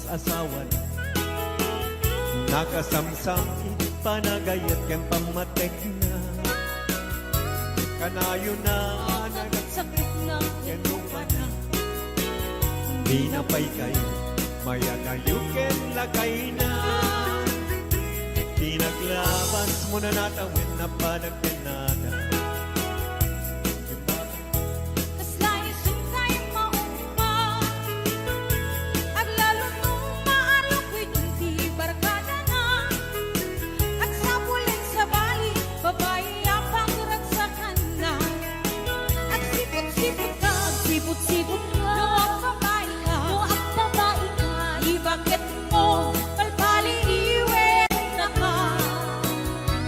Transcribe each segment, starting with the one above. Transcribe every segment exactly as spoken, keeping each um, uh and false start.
asawana. Nakasamsam iti panagayat ken pammatekna. Kanayona nagsakrikna ken rupana. Dina pay kayo mayanayo ken lakayna. Pinaglabas mo na natawen na panagkenada. Kasla isu tay mauma, aglalo no maaruk iti barkadana. Agsapulen sabali, babai a pangragsakanna. Agsiput-siput ka, agsiput-siput ka. No agbabai ka, no agbabai ka, ibaket mo, palpali iwen naka.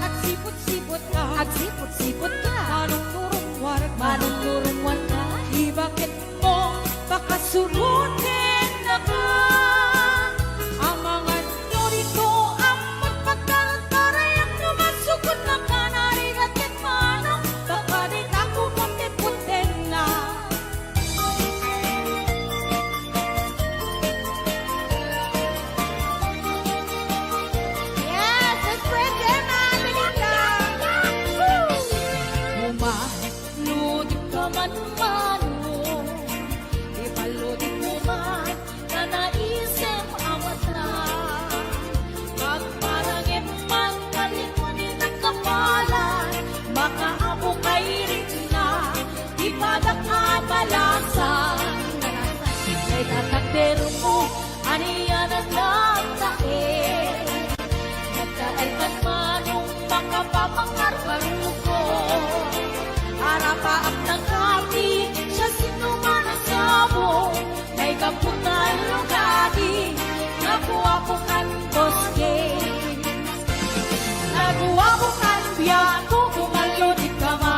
Agsiput-siput ka, agsiput-siput ka. Manungnurungwar ka, manungnurungwar ka. Ibaket mo, pakasuroten naka. Amangan yo dito, amon pagkalat para yak no masukot na ka, narigat ket manok, baka di ta kumot ti putenna. Yes, let's spread them out, Linda. Woo! Uma, lodit ka man, mano. Ipalodit mo man, nanaisem a mata. Pagparangem man, kalingunin ang kapalan. Makaapo kay ritna, ipadak a balasan. Kay tatakder mo, anianan nagtaer. Nagtaer kan manong makapapangarbaruko. Arapaak nagkati, siasino man a sabo. May kaputan lugadi, naguapo kan boss James. Naguapo kan biag ko, kumallo di kama.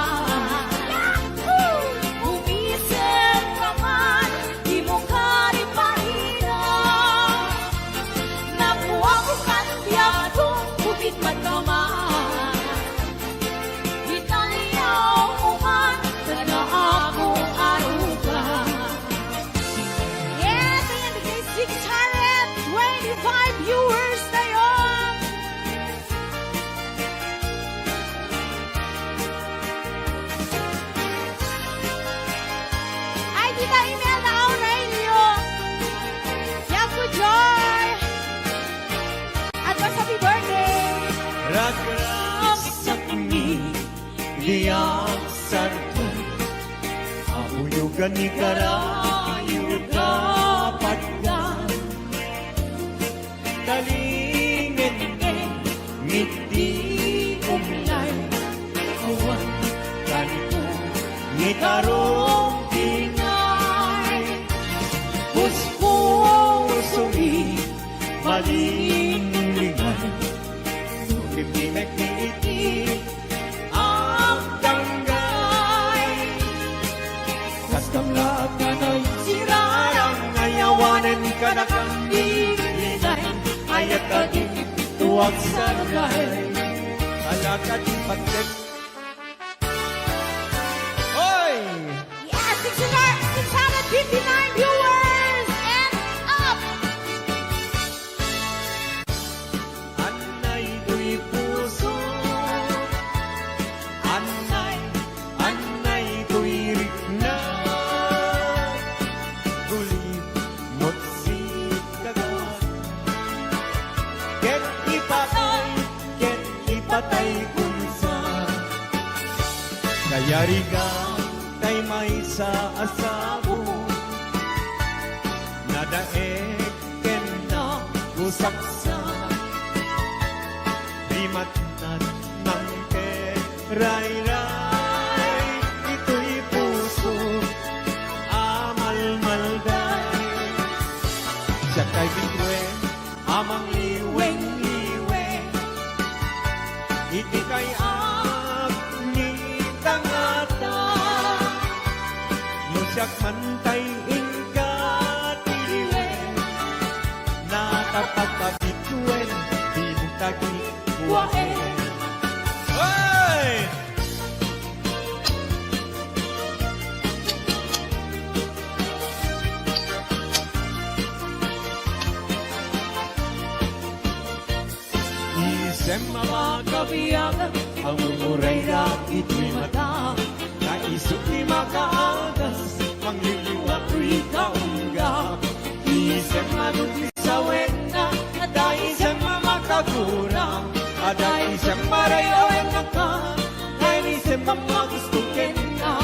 Umisip ka man, di mo kari parina. Naguapo kan biag ko, kupit man kama. Italiao ko man, kada ako aruga. Yes, ayan, the six hundred twenty-five viewers tayo. Ay, Tita Imelda Aurelio. Yaku Joy. Advance happy birthday. Ragragsak mi, diak sarto. Abuyogan ni karayo dapat ka. Talingen, ngiti umlay. Awan kanto, ngitarong tinay. Puspusomi, malinglingay. Sumipimekmi iti agdanggay. Kas kamlaat nga nagsirarang, ayawanen kadakam di linay. Ayat ka di tuwag sargay. Alakad di pagkat. Oy! Yes, six hundred, six hundred fifty-nine viewers and up! Annay toy puso. Annay, annay toy rikna. Gulimot si daga. Ket ipatay, ket ipatay kunsa. Kayarigan tay maysa a sabo. Nadaek ken nagusaksak. Di matnat nang ket rayray, itoy puso a malmalday. Siak tay bituen a mangliweng-liweng iti kay-at ni tangata. No siak man tay inka ti liwen, natapak a bituen, di mo tagikuaen. Hey! Isem a makabiag, ammom uray dagitoy mata. Ta isu ti makaagas, mangliwliwa toy kaungga. Isem a no ti sawenna, adda isem a makagura. Adda isem a ray-awenna ka, adda isem a magusto kenka.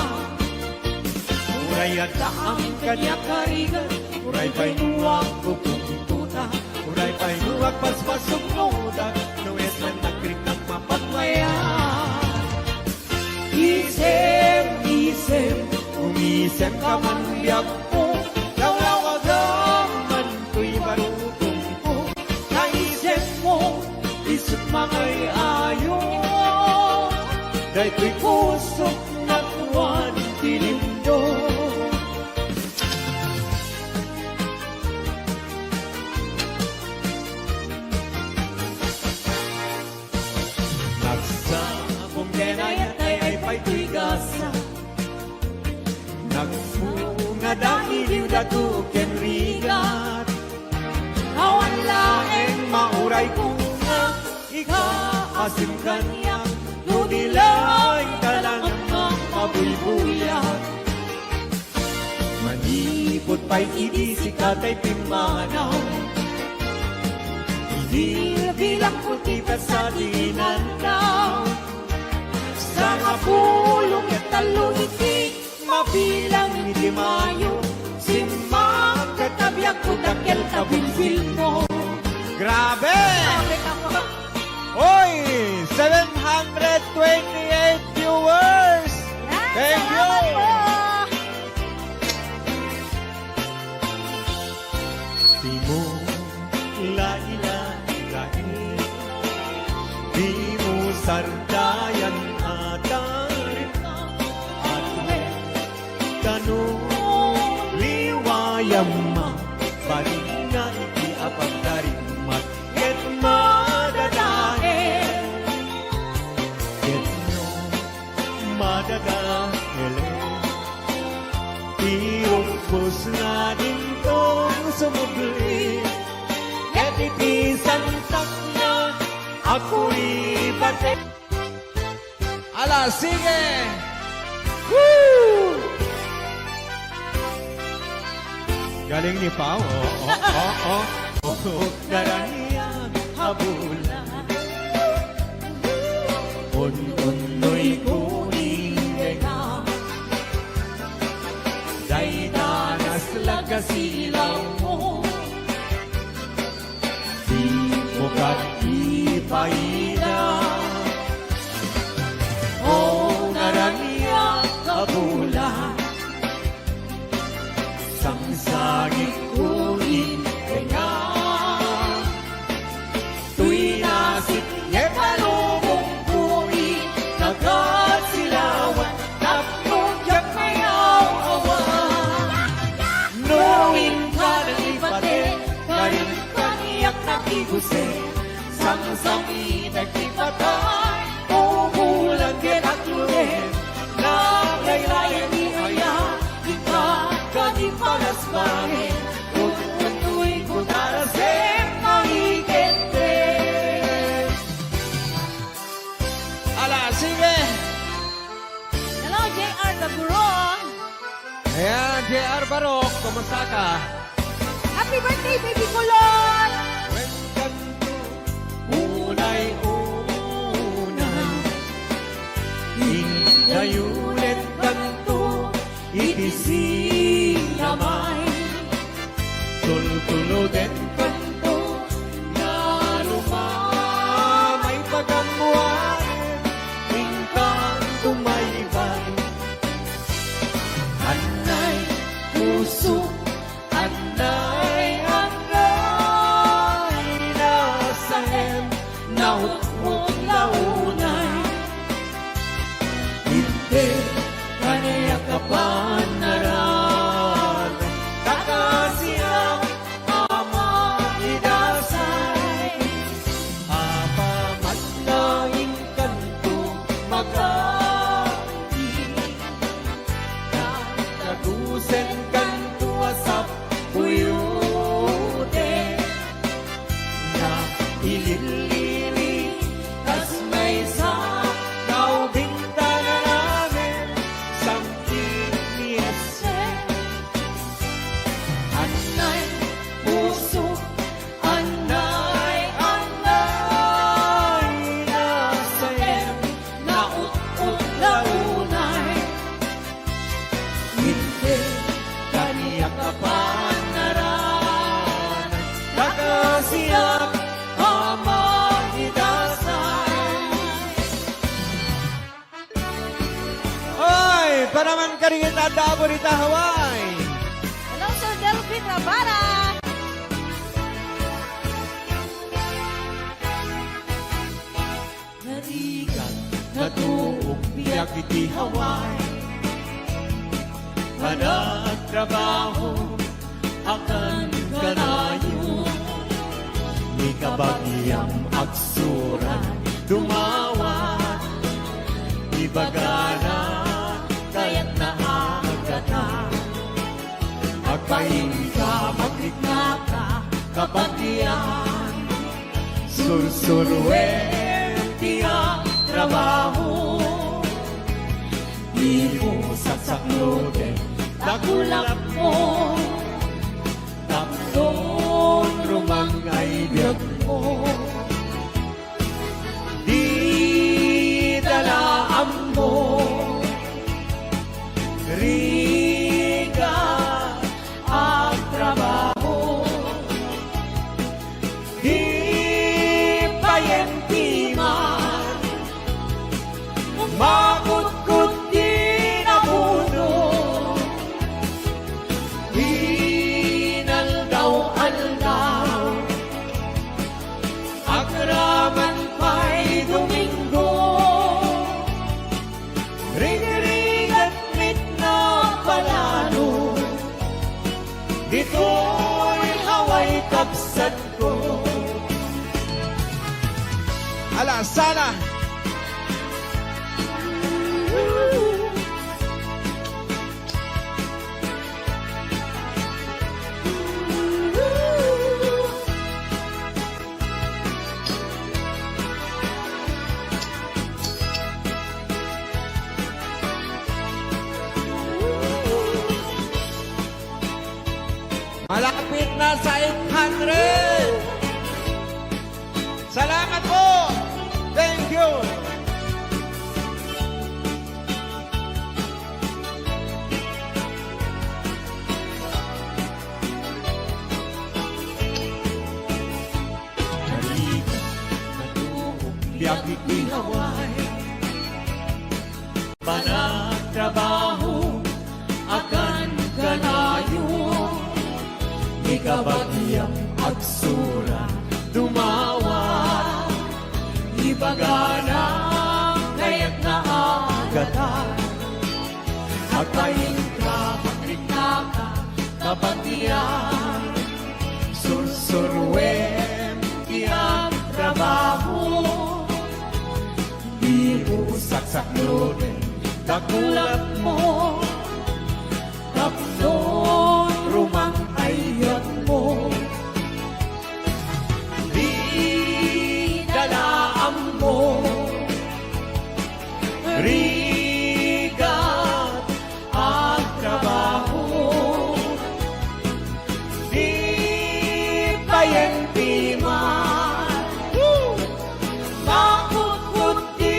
Uray adda amin kaniak a rigat, uray pay no agpupungtotak, uray pay no agpaspasungodak, no esmen nagrigat mapagmayat. Isem, isem, umisemka man biagko, lawlawagam man toy barukongko. Naisemmo, isut mangay-ayo, daytoy pusok nakuan ti lindo. Nagsagum ken ayat ay pay toy gasa. Nagbunga da iliw, dato ken rigat. Awan laeng mauray ko nga ikaasim kaniak, no di laeng talaga mabuybuyak. Manipud pay idi sika tay pimmanaw, bilbilangko ti petsa ti inannaw. Sangapulo ket tallo iti mabilang iti Mayo, simmakka ta biagko, dakkel ta bilbilmo. Grabe! Grabe ka po. Oy, seven hundred twenty-eight viewers. Yan, thank you, salamat po. Dimo lailai, dimo sardayan a tarima. Kano liwayam a balinga iti apagtarimmat ket madadael. Ket no madadael ti rumbos nga dintong sumubli, ket iti santak nga akuribate. Ala, sige! Woo! Galing ni Pao. Oh, oh, oh, oh. Daranian a bulan. Un-unnoy ko ni Rena. Dayta naslag a silaw mo. Dimo ket ipaida. O naraniak a bulan, sangsangitko ni Rena. Toy nasip nga palubongko iti kagasilawan, tapno diak mayaw-awan. No inka nalipate, karin kaniak nakiguse, samsamitek ti patay, umulan ket agluem, naglaylayen ni aya, inka kadi palasbaen, un-unnoy ko tarasem mangikette. Ala, sige! Hello, J R Gaburon. Ayan, J R Barok, kumusta ka? Happy birthday, Baby Kulot! Wen kanto, unay una. Indayo ket kanto, iti sinamay. Tultuloden kanto, nga rumamay pagammoan, inkanto maybay. Annay puso, annay, annay, nasaem, nautmot la unay. Iddem kaniak a panaran, ta kasiak a makidasay. Apaman nga inkanto makanggi, ta dagusen kanto a sappuyoten. Naililili Ringgit na dabo dita Hawaii. Hello, Sir Delvin Rabara. Narigat, natuok biag iti Hawaii. Panagtrabaho, akan kanayon, ni kabagiam agsuran, dumawat, ibagana, kayatna agatan. Agpainka, magriknaka, kabagian, sursuruem ti agtrabaho. Dimo saksakloden, dakulapmo. Tapno rumang ay biagmo. Dida la ammo. Rigat, agtrabaho. Di payen ti man makutkot ti nabuno. Inaldaw-aldaw, agraman pay Domingo. Rigrigat met napalalo, ditoy Hawaii kabsatko. Ala, sala. Malapit na sa eight hundred. Salamat po. Thank you. Narigat, natuok biag iti Hawaii. Panagtrabaho, akan kanayon, ni kabagiam agsura, dumawa, ibagana, kayatna agatan. Agpainka, magriknaka, kabagian, sursuruem ti agtrabaho. Dimo saksakloden, dakulapmo. Tapno rumang ay biagmo. Dida la ammo. Rigat, agtrabaho. Di payen ti man makutkot ti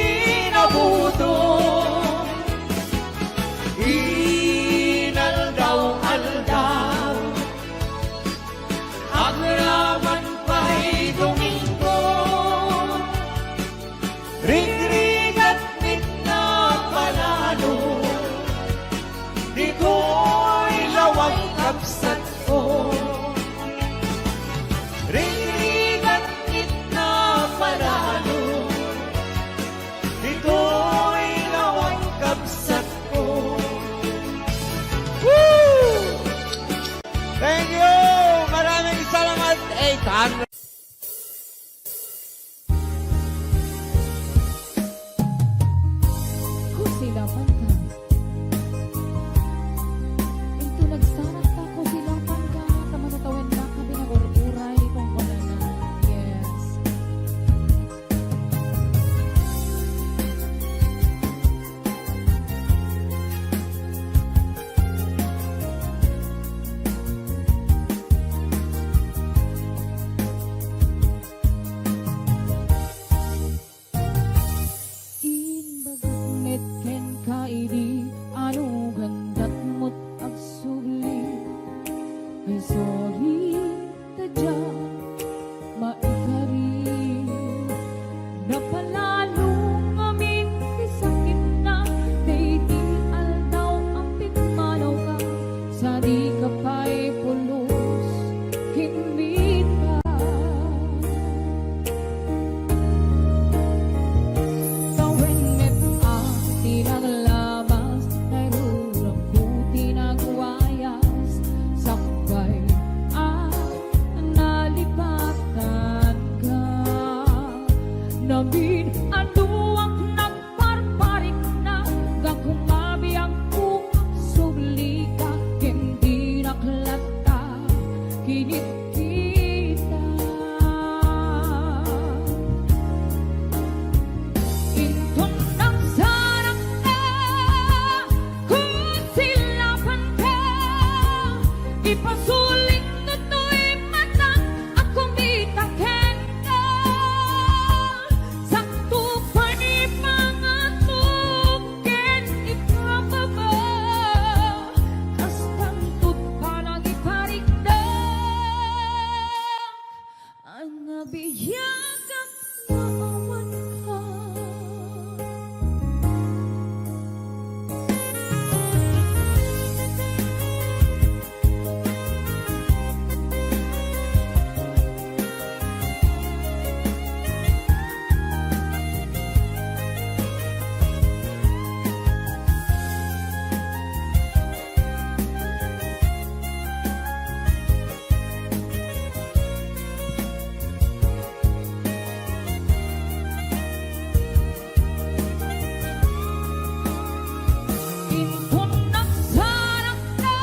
nabuno. Inaldaw-aldaw, agraman pay Domingo. Rigrigat met napalalo, ditoy lawag kabsatko. Rigrigat met napalalo, ditoy lawag kabsatko. Woo! Thank you! Maraming salamat, eight hundred. Kusilapan ka. Inton nagsarak ta, kusilapan ka, ta masatawen na ka, pinagur-uray, kung wala na. Yes. Nabiagak nga awan ka. Inton nagsarakka,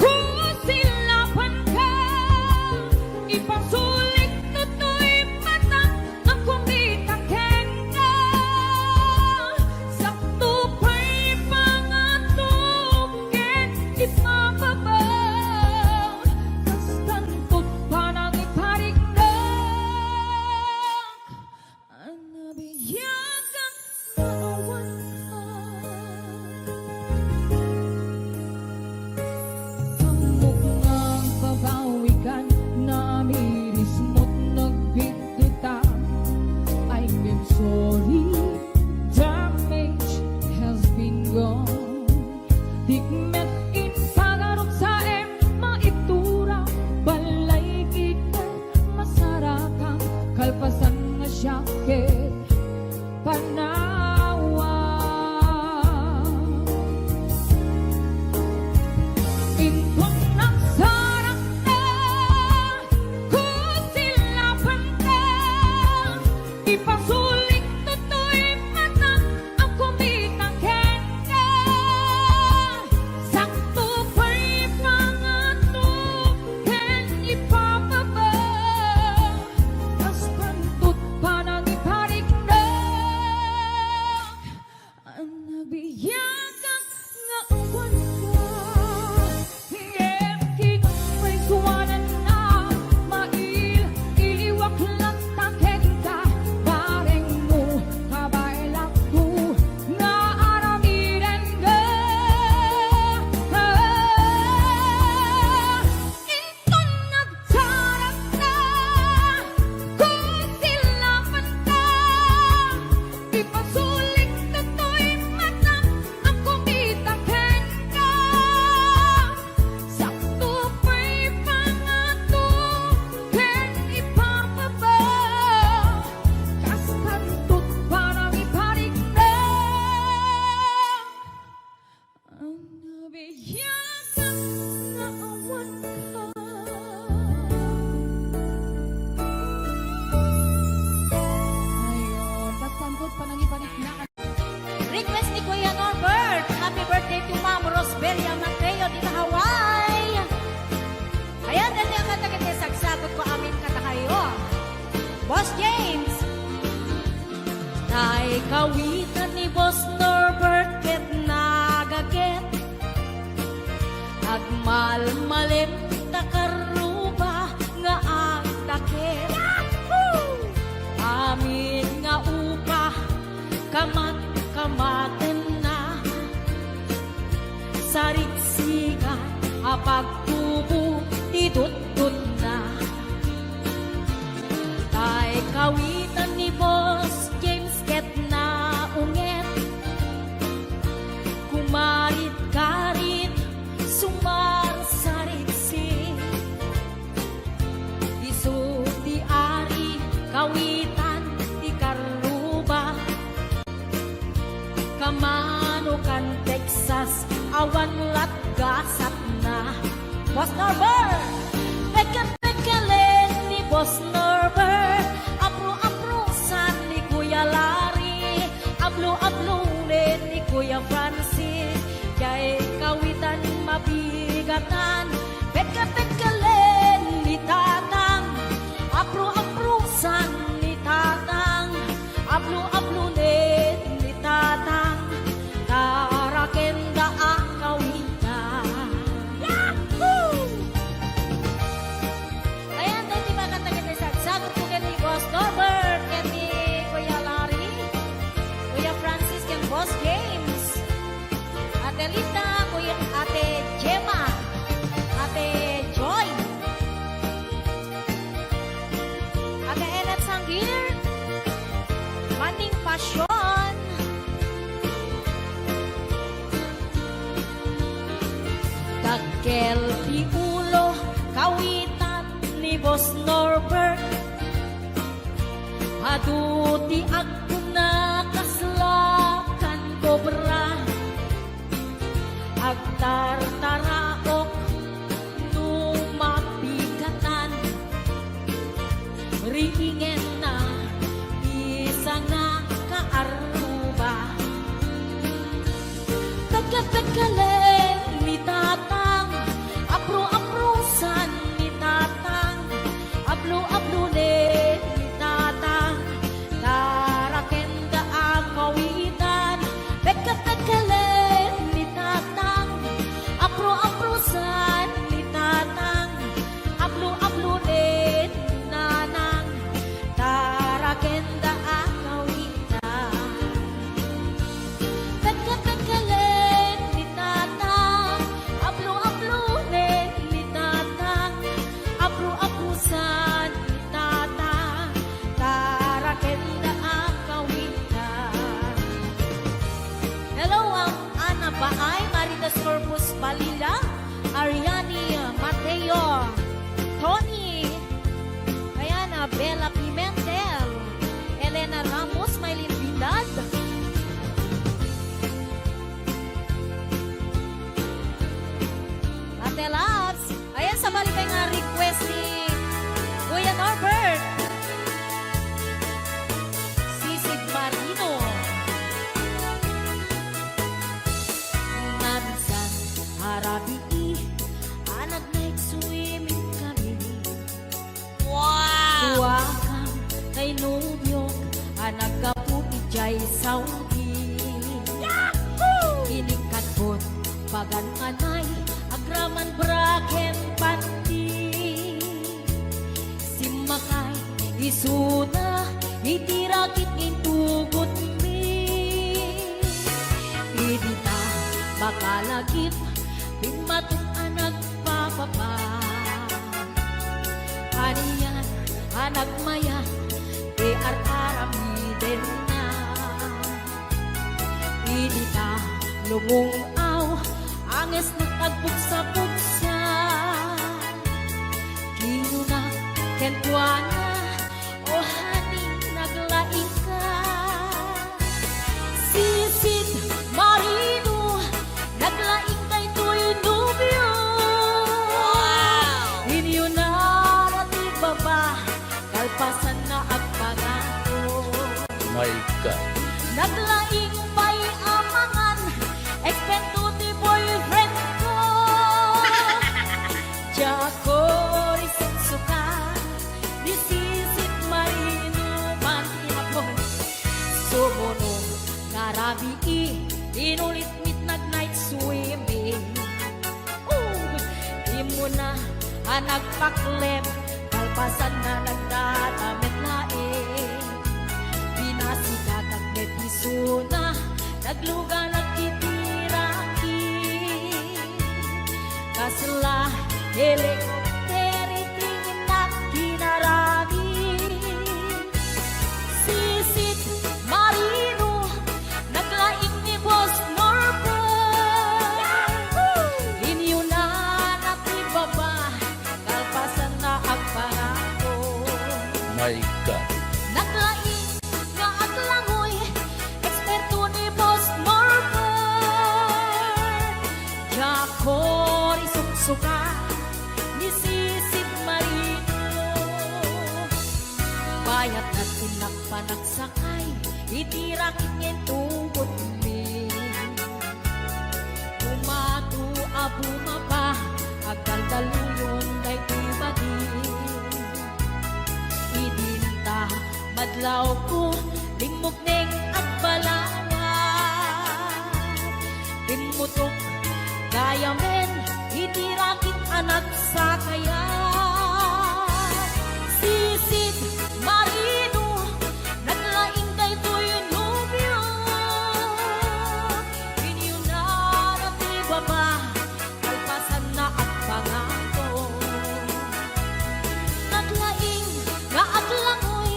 kusilapanka, ipasulik toy mata a kumita kenka. Sakto pay pangato ken ipababa, kastan to't panangipariknak. Nabiagak nga awan ka. Ammok nga agbabawikan, namirismo't nagbiddutang. I am sorry, damage has been done. Dikmet impagarupsaem maitura, balay ket masarakan, kalpasan nga siak ket panawan. Inton nagsarakka, kusilapanka, ipasulik toy mata a kumita kenka. Sakto pay pangato ken ipababa, kastan to't panangipariknak. Nabiagak nga awan ka. Ngem kinapaysuanan a mail-iliwak latta kenka, barengmo, kabaelakto nga aramidenka. Inton nagsarakka, kusilapanka, ipasulik toy mata a kumita kenka. Sakto pay pangato ken ipababa, kastan to't panangipariknak. Nabiagak nga awan ka. Ayon, kastan to't panangipariknak. Request ni Kuya Norbert. Happy birthday to Ma'am Rosbelia Mateo dita Hawaii. Ayan, dati ang kanta ket sagsagutko amin kadakayo. Boss James. Tay kawitan ni Boss Norbert ket nagaget. Agmalmalem ta karruba nga agdaket. Amin nga upa, kamat-kamatenna. Sarigsigan a pagtubo ti dutdutna. Tay kawitan ni Boss James ket naunget. Kumarit-karit, sumarsarigsik. Isu ti ari kawitan ti karruba. Kamano kan Texas, awan lat gasatna. Boss Norbert! Pekka-pekkalen ni Boss Norbert. Apro-aprosan ni Kuya Larry. Ablo-ablonen ni Kuya Francis. Diay kawitan mabigatan. Pekka-pekkalen ni Tatang. Apro-aprosan ni Tatang. Ablo-ablonen ni Tatang. Tarakenda a kawitan. Yahoo! Ayan, daytoy makanta ket sagsagutko ken ni Boss Norbert, ken ni Kuya Larry, Kuya Francis, ken Boss James, Ate Lita, Kuya, Ate Gemma. Here, Maning Passion. Dakkel ti ulo, kawitan ni Boss Norbert. Adu ti agkuna kasla kan kobra. Agtartaraok no mapigatan. Riingenna isa nga kaarruba. Pekka-pekkalen ni Tatang, apro-aprosan ni Tatang, ablo-ablonen ni Tatang, tarakenda a kawitan. Pekka-pekkalen ni Tatang, apro-aprosan ni Tatang, ablo-ablonen ni Nanang, tarakenda a kawitan. Pekka-pekkalen ni Tatang, ablo-ablonen ni Tatang, abro-abrosan ni Tatang, tarakenda a kawitan. Hello, um, Ana Baay, Marites Corpus Balila, Ariani Mateo, Tony, ayan, ah, Bella Pimentel, Elena Ramos, Maylin Bindad, Ate Labs. Ayan, sabali pay nga request ni Kuya Norbert. Sisid Marino. Namisan a rabii a nag-night swimming kami. Wow! Suakam tay nobiok a naggapu idiay Saudi. Yahoo! Inikadkot pagan anay agraman bra ken panty. Simmakay isuna iti rakit nga intugotmi. Idi ta makalagip, bimmatok a nagpapapa. Anian a nagmayat ti ar-aramidenna. Idi ta lumung-aw, angesnak agpugsa-pugsa. Kinuna kenkuana, "O honey, naglaingka." Sisid Marino, naglaing daytoy nobio. Wow! Inyunana ti baba, kalpasanna agpangako. My God. Naglaing pay a mangan, eksperto ti boyfriend ko. Diakon isuksuka ni Sisid Marino, panty hapon. Sumuno nga rabii, inulit mit nag-night swimming. Immuna a nagpaklem, kalpasanna nagdadamet laeng. Pinasigatak met isuna, nagluganak iti rakit. Kasla helicopter iti innak kinarami. Sisid Marino, naglaing ni Boss Norbert. Yahoo! Inyunana ti baba, kalpasanna agpangako. My God. Naglaing nga aglangoy, eksperto ni Boss Norbert. Diakon isuksuka ni Sisid Marino. Bayat na ti innak panagsakay iti rakit nga intugotmi. Bumado a bumaba, agdaldaluyon daytoy bagi. Idinta madlawko, limmukneng agbalawat. Immutok gayamen iti rakit a nagsakayan. Sisid Marino, naglaing daytoy nobio. Inyunana ti baba, kalpasanna agpangako. Naglaing nga aglangoy,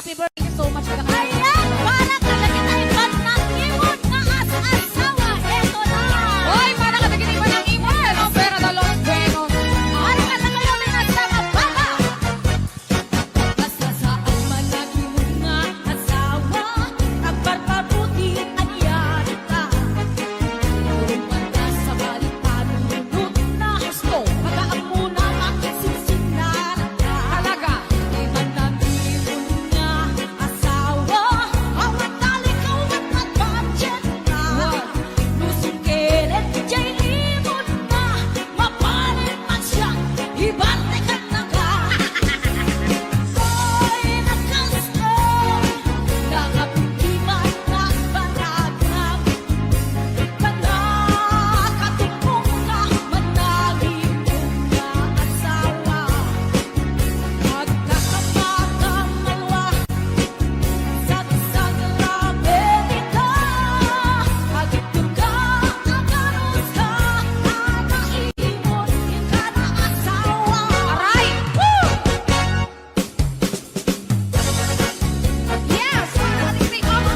Happy birthday. Thank you so much, Kanang. Ayan, para kadagiti bannang imon nga as-asawa. Eto na. Hoy, para kadagiti bannang imon, ano, Pera de los Buenos. Para kadagiti bannang asawa, baba. Basta sa ang managimon nga asawa, agparpabuti anian ta. Rumanta sa balik panunot na. Gusto. Pagaammona, makisingsingnara ka. Talaga. Di man namiron nga asawa, awan talikaw ket budget na. What? Nusong ket jay imon na, mapalit man siya, ibalikan na ka. Oy, nakas-, oy, nakapungkiman na panagam. Panakatungpong ka, managimon nga asawa. Agkakapakang malwa. Sagsagrabe dita, agturka, aganus ka, ata imon inkana asawa. Aray! Woo! Yes, para sa tiktik, oh.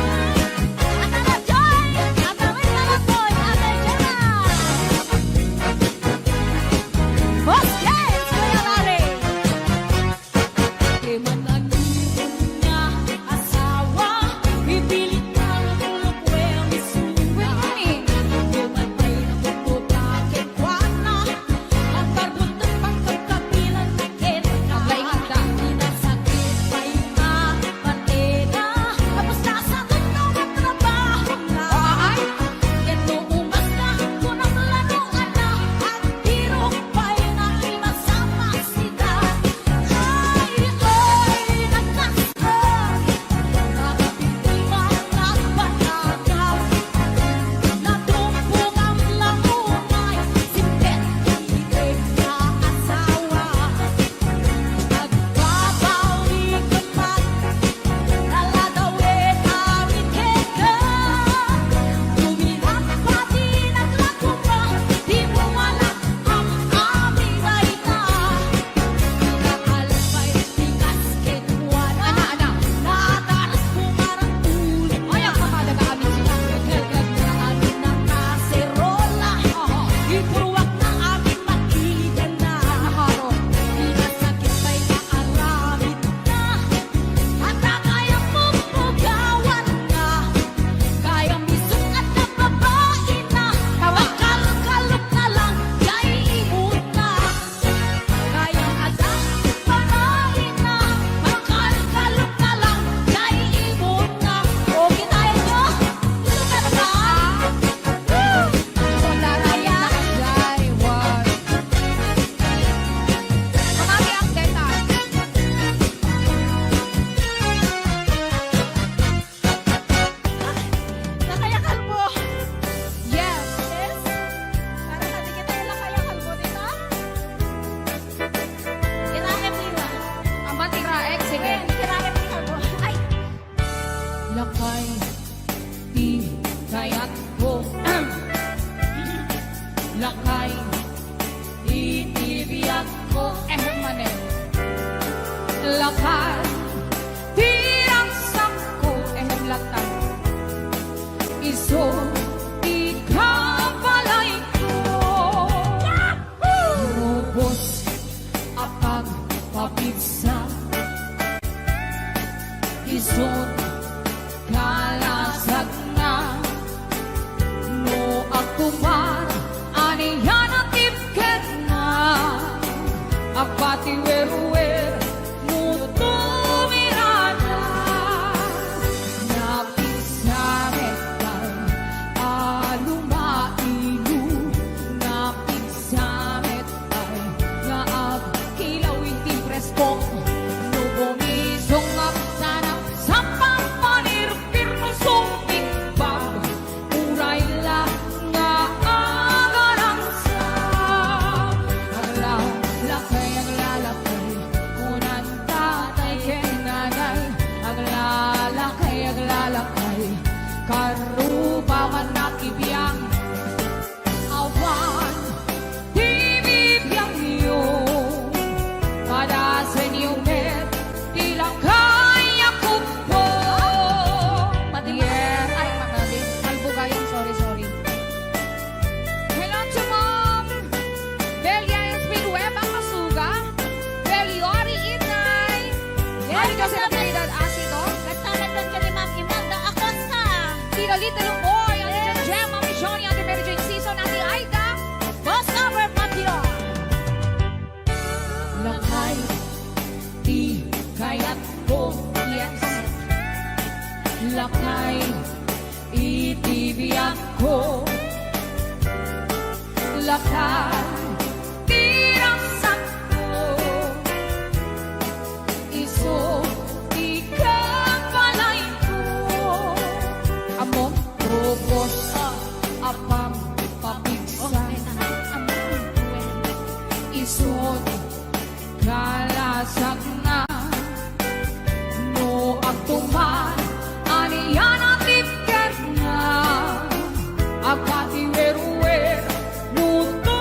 Ata na, Joy! Ata, wait, ata, Joy! Ata, Gemma! Boss James, Kuya Larry! Di man ang imon nga asawa, ipilit na luklukweng isuda. Di man pay nakukuta kenkuana, agparbuntot pagkagkapilan na kenka. Aglainganda. Inasakit pay nga partida, tapos nasa tunong at trabaho na. O, aay. Ket no umas na, kunam lano, ana, agtirok pay nga imasama. Ana, ana. Nataras ko marang ulo. Ay, ang makadaga amin sila. Nagkagdaan na kaserola. Aha. Ipurwak na amin makigana. Nakaro. Inasakit pay nga aramid na. Ata kayam pupugawan na. Kayam isuk-at na babae na. Tama. Makalkalok na lang, jay imon na. Kaya adda para ina, makalkalok na lang, jay imon na. Okay tayo, no? Lugar ba? Woo! Kaya, jay, wow. Makami ang deta. Lakay a Kalbo. Yes. Yes. Para sa di kita lakay a Kalbo, di ba? Iraek, di ba? Amat iraek, sige. Wen, iraek ni Kalbo. Ay. Lakay ti kayatko. Lakay iti biagko, ehem manen. Lakay ti ragsakko, ehem latta. Isu ti kabalayko. Rubos a pagpapigsa. Isu Kalasagna, no agtupar, ania a tipketna, agpatiwerwer, no tumirana. Napissamet pay a lumailo, napissamet Ay, nga agkilaw iti presko. No bumisong nga sana, sapang panirpir no sumigbag, uray la nga agarangsa. Aglalakay, aglalakay, kunan tatay ken nanay. Aglalakay, aglalakay, karuba man nakibiang. Awan ti bibiangyo, padasenyo met ti lakay a Little Boy, Ate Jem Jem, Mami Johnny, Ate Mary Jane Season, Ate Aida, Boss Lover Patio. Lakay ti kayatko, yes. Lakay iti biagko. Lakay ti ragsakko. Isu ti kabalayko. Ammom, tubos a pampapigsa. Isu ti kalasagna. No agtuman, ania ti pekatna? Agpatiwerwer, no to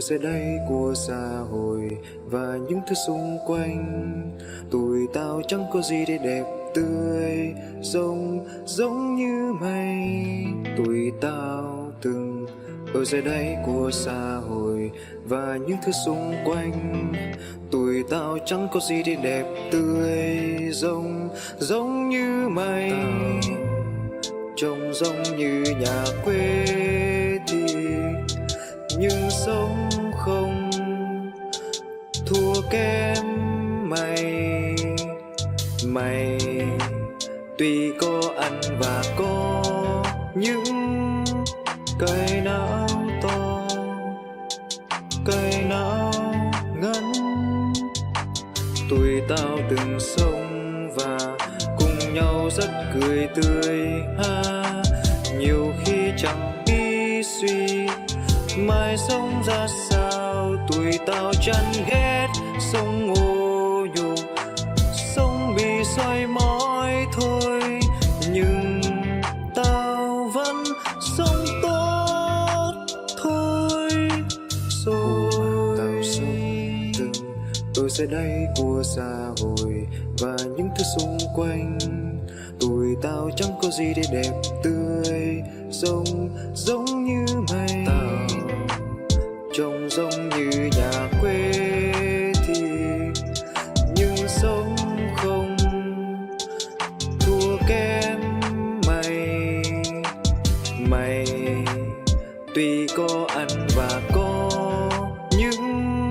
sẽ đảy của xã hội và những thứ xung quanh. Tụi tao chẳng có gì để đẹp tươi, sống giống như mày. Tụi tao từng ở dưới đáy của xã hội và những thứ xung quanh. Tụi tao chẳng có gì để đẹp tươi, giống, giống như mày. Tao trông giống như nhà quê thì nhưng sống không thua kém mày. Mày tuy có ăn và có những cái não to, cái não ngắn. Tụi tao từng sống và cùng nhau rất cười tươi ha. Nhiều khi chẳng biết suy mai sống ra sao, tụi tao chán ghét sống ô nhục, sống bị soi mói thôi, nhưng tao vẫn sống tốt thôi. Rồi tao sống từng ở dưới đáy của xã hội và những thứ xung quanh. Tụi tao chẳng có gì để đẹp tươi, sống giống như mày. Tao trông giống như nhà quê thì nhưng sống không thua kém mày. Mày tuy có ăn và có những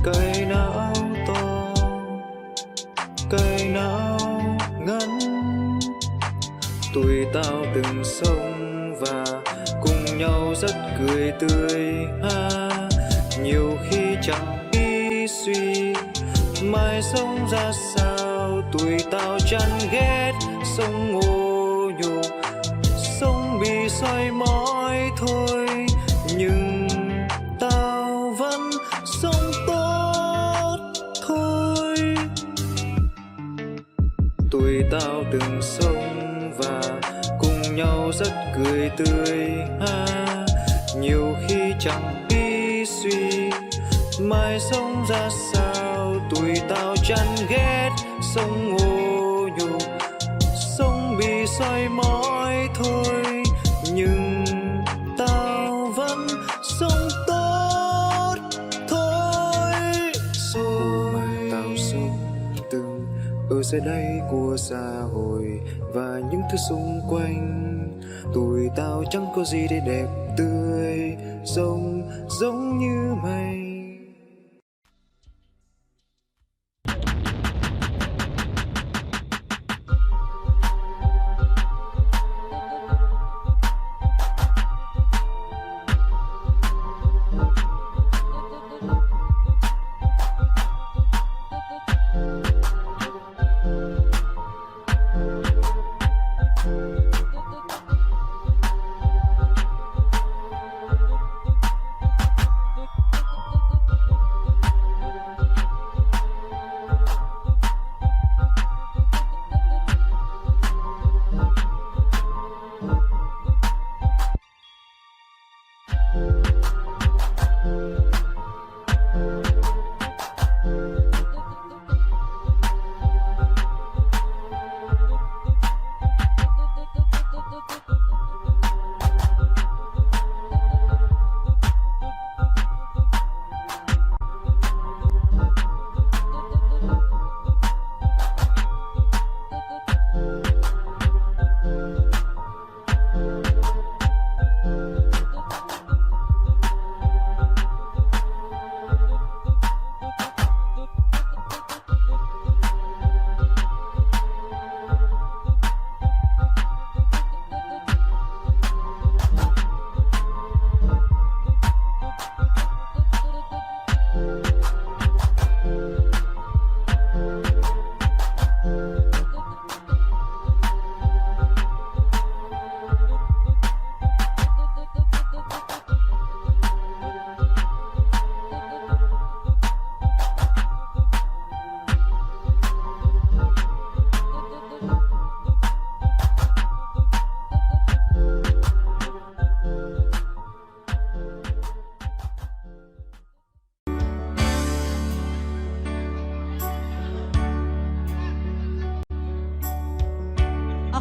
cái não to, cái não ngắn. Tụi tao từng sống và cùng nhau rất cười tươi ha. Nhiều khi chẳng biết suy mai sống ra sao, tụi tao chán ghét sống ô nhục, sống bị soi mói thôi, nhưng tao vẫn sống tốt thôi. Tụi tao từng sống và cùng nhau rất cười tươi ha. Nhiều khi chẳng biết suy mai sống ra sao, tụi tao chán ghét sống ô nhục, sống bị soi mói thôi, nhưng tao vẫn sống tốt thôi. Ồ mà tao sống từng ở dưới đáy của xã hội và những thứ xung quanh. Tụi tao chẳng có gì để đẹp tươi, sống giống như mày.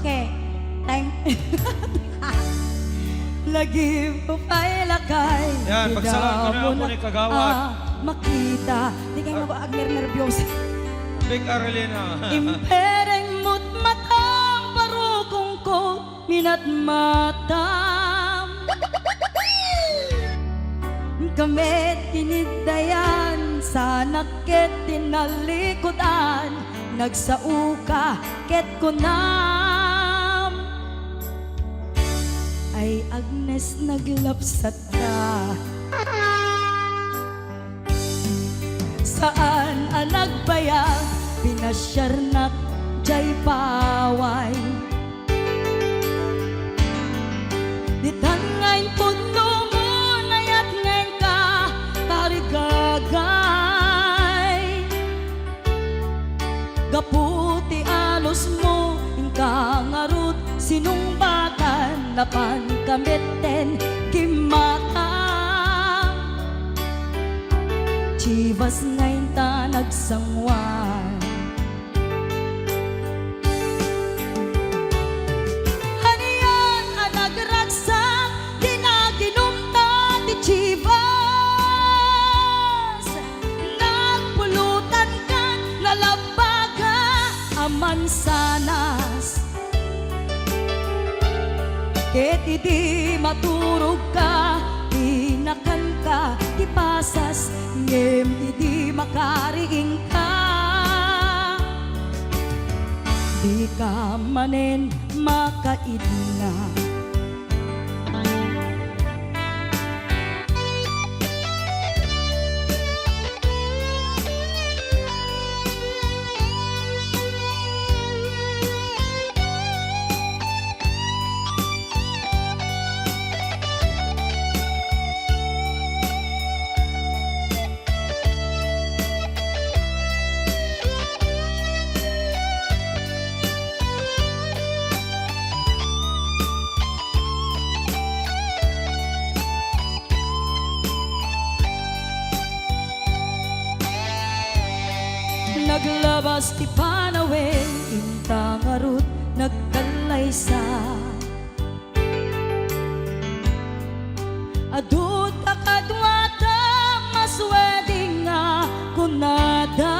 Okay. Time. Lagip pay lakay. Yan, pagsalakan ko na, apo ni Kagawad. Ah, makita. Di kayo mag-agner-nervyos. Big Arlena. Impereng mo't matang parukong ko, minatmatam. Kamet tiniddayan, sanak ket tinalikudan, nagsaoka ket kunam, "Ay, Agnes, naglapsatka." Saan a nagbayag, pinasiarnak jay paway. Ditan nga inpudno mo, nayat nga inka tarigagay. Gapu ti alusmo, inka ngarud sinungbakan, napanka metten kimmata. Chivas nga inta nagsanguan. Anian a nagragsak ti naginumta ti Chivas? Nagpulutan kan nalabbaga a mansanas. Ket idi maturogka, inakanka ti pasas, ngem idi makariingka, dika manen makaidna. Naglabas ti panawen, inta ngarud nagkallaysa. Adu ta kaduada, mas wedding nga kunada.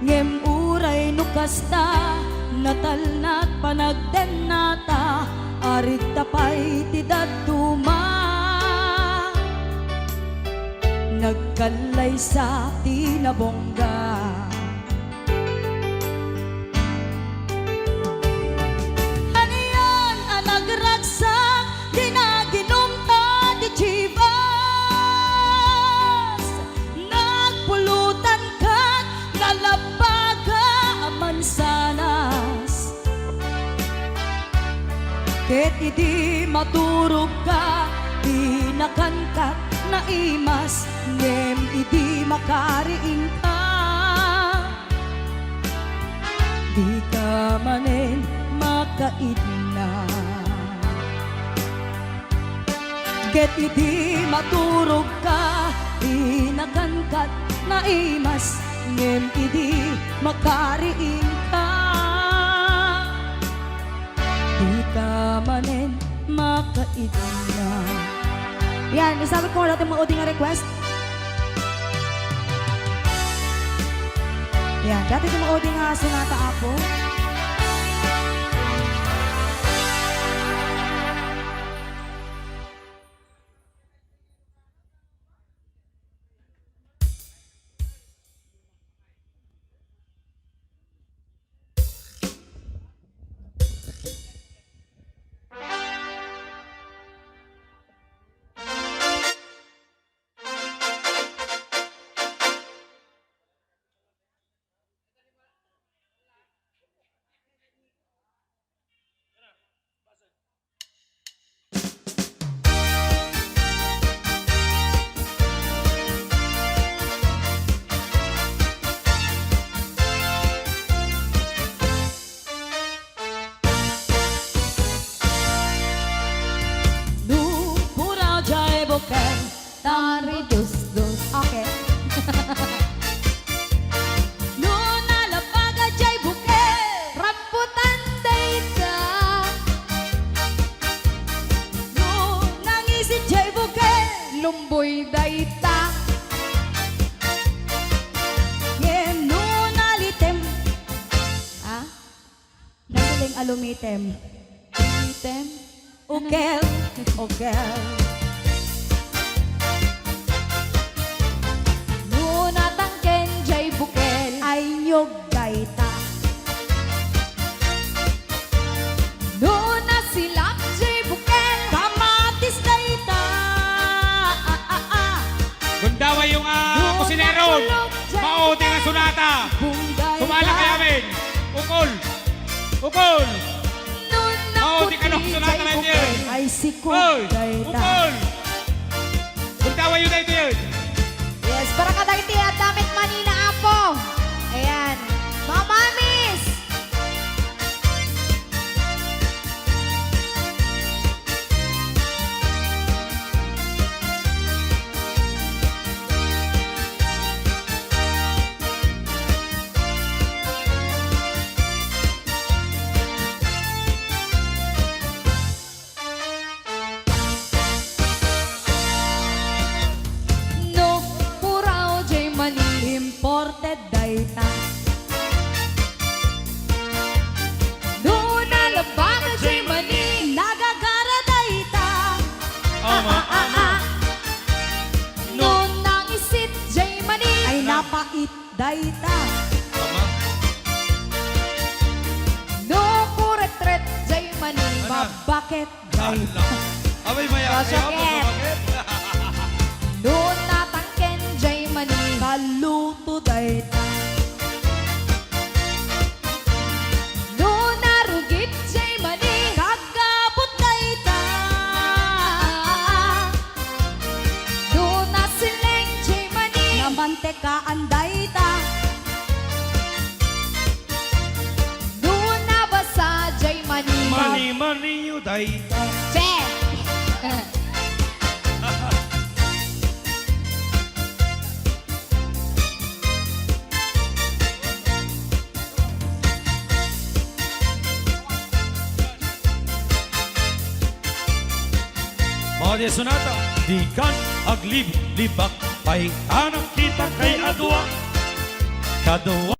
Ngem uray no kasta, natalnak panagdennata, arigta pay ti dadduma. Nagkallaysa ti nabongga. Anian a nagragsak ti naginumta ti Chivas? Nagpulutan kat nalabbaga a mansanas. Ket idi maturogka, inakankat naimas, ngem idi makariingka, dika manen makaidna. Ket idi maturogka, inakankat naimas, ngem idi makariingka, dika manen makaidna. Yan, isabot ko dati mga udi nga request. Yan, dati mga udi nga sonata, apo. Tumboy dayta. Ngem no nalitem. Ah? Nasiling a lumitem. Lumitem? Ukel, ukel. No natangken jay bukel. Ay, niyog dayta. No nasilak jay bukel. Kamatis dayta. Ah, ah, ah. Gundaway yung, ah, kusinero. Mao ti nga sunata. Sumala kay amin. Ukol. Ukol. Mao ti kanok sunata na iti. Ay, sikog dayta. Ukol. Gundaway yung na iti. Yes, para kadagiti adda met manina, Apo. Ayan. Mamamis! No puraw jay mani, imported dayta. No nalabag jay mani, nagagara dayta. Ama, ama. No nangisit jay mani, ay, napait dayta. Ama. No kuretret jay mani, mabaket dayta. Ala. Abay, maya, Rosa kaya, Ken. Mabaket. No natangken jay mani, kaluto dayta. No narugit jay mani, kagabut dayta. No nasileng jay mani, namantekaan dayta. No nabasa jay mani, mani, maniyo dayta. Che! Mao ti sunata, dikan aglib-libak, paikana kita kay a dua. Kadua